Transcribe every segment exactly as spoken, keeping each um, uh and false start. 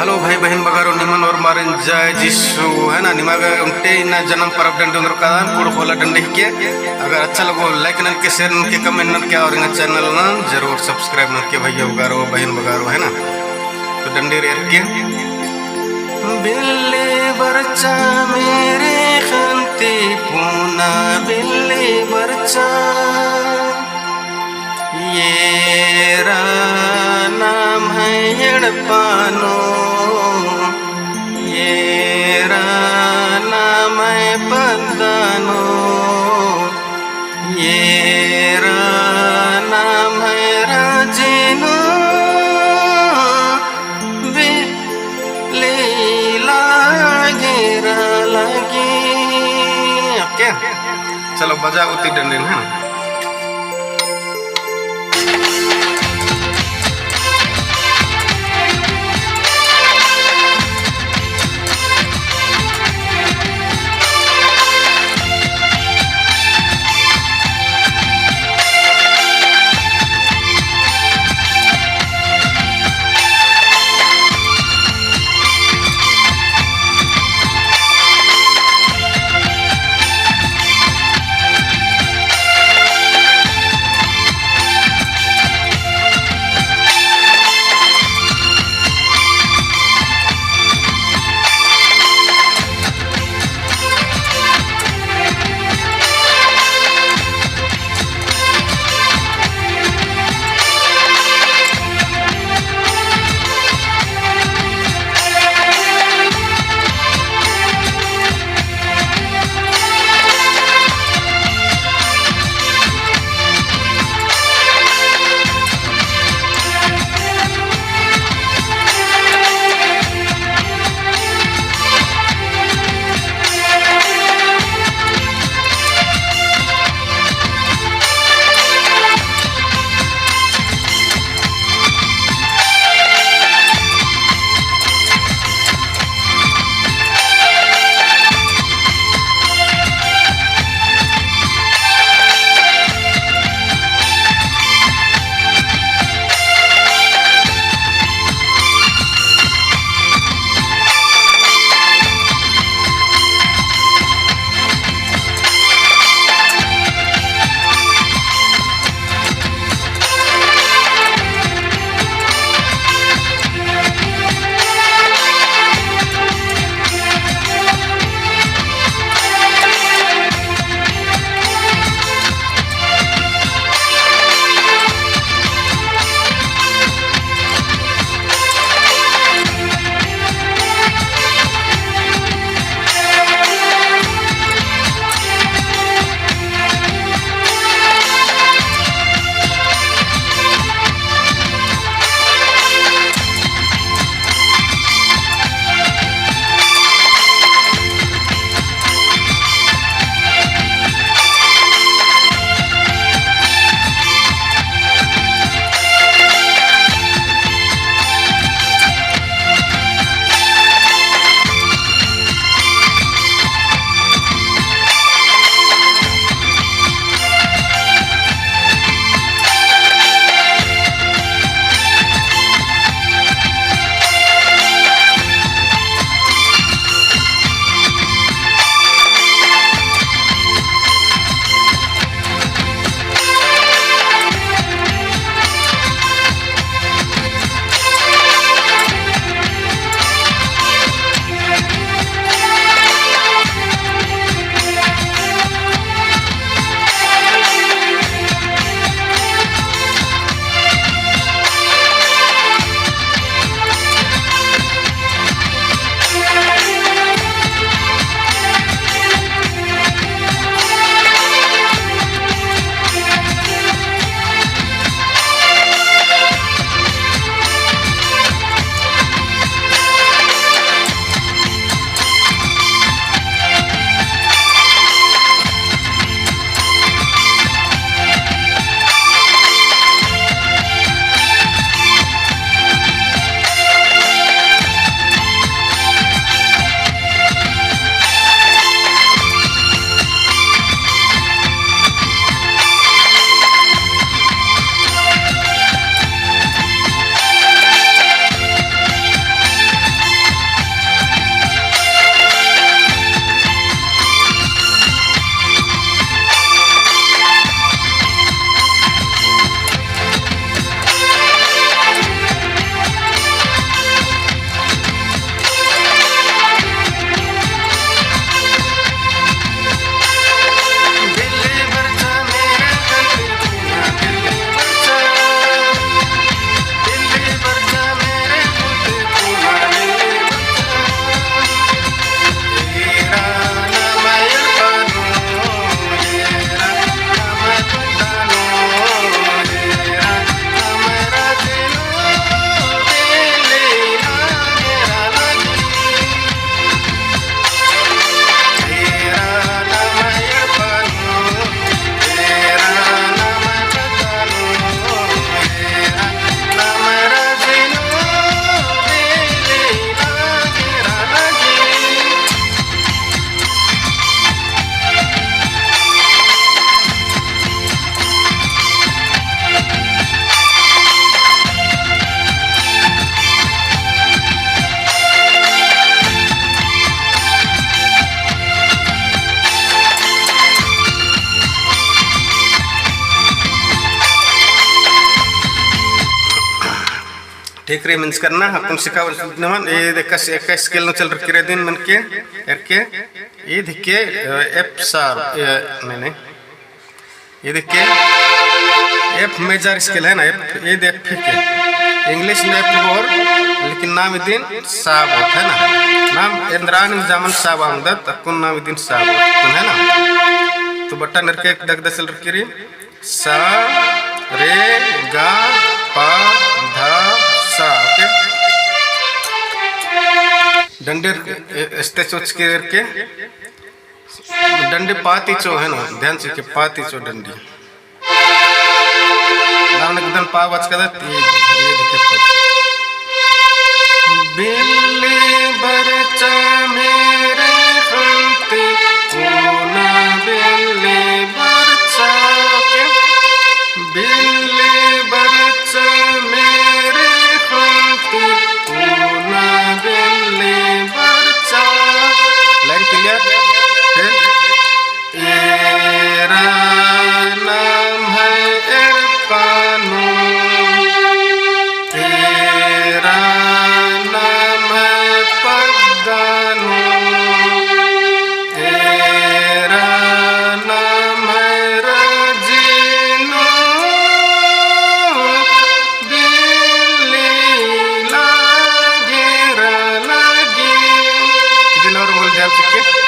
Hello भाई बहिन बगारो, निमन ओर्मारिन जय जिसु, है ना? निमा गे ओन्टे इन्ना जनम परब डंडी ओन्दरकादन, कुँड़ुख़ वाला डंडी हिके। अगर अच्छा लगो, like ननके, share ननके, comment ननके, और एंगा channel नन जरूर subscribe ननके भैया बगारो, बहिन बगारो, है ना? तो डंडी रे एरके। बिल्ली बरचा मेरे खंती पूना बिल्ली बरचा। एरा नम्है एड़पा नू, एरा नम्है पद्दा नू, एरा नम्है राजी नू, बिल्ली लागेरा लगी। OK, चलो बजा उती डंडिन, है ना? ठीक रई, मेंजकन ना, अक्कुन सिखाबअन। एदे एका, एका scale नू चल रई किरे दिन मन के, एरके, ईद हिके, अ, F sharp, अ, नहीं, नहीं। ईद हिके F major scale है ना, F, ईद F हिके। English में F बओर, लेकिन नाम इदिन सा बओत है ना। नाम एन्द्रा निंग्है मन सा बओत, अक्कुन नाम इदिन सा बओत है ना। तो बट्टा नरके एक दग दसल रई किरे। सा, रे, गा, पा, धा, सा। OK। डंडी, ए, एस्ते चोच के एरके। डंडी पाती चो है ना, ध्यान से के पाती चो डंडी। नाम एकदम पा बचका दा, ये, ये दिखे पा। बिल्ली बरचा मेरे खंती, कोना बिल्ली बरचा के। बिल्ली बरचा मेरे खंती, कोना बिल्ली बरचा। Line clear? फिर? एरा नम्है एड़पा नू, एरा नम्है पद्दा नू, एरा नम्है राजी नू, बिल्ली लागे रा लागे। दिल और बोल ध्यान से के।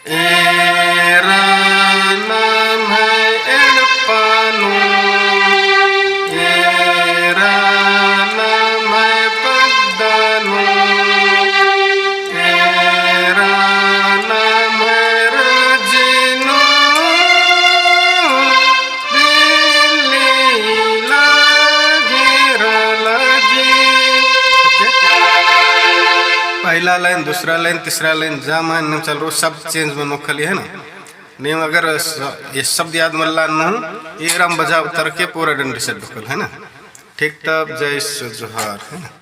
एरा नम्है एड़पा नू, एरा नम्है पद्दा नू, एरा नम्है राजी नू, बिल्ली लागे रा लागे। OK? पहला line, दूसरा line, तीसरा line, जा मान नम चल रहो, सब change मनो खाली, है ना? नीम अगर स-, ये शब्द याद मल्ला नू, एरम बजा उतर के पूरा डंडी से ढुकल, है ना? ठीक, तब जय सु जोहार, है ना?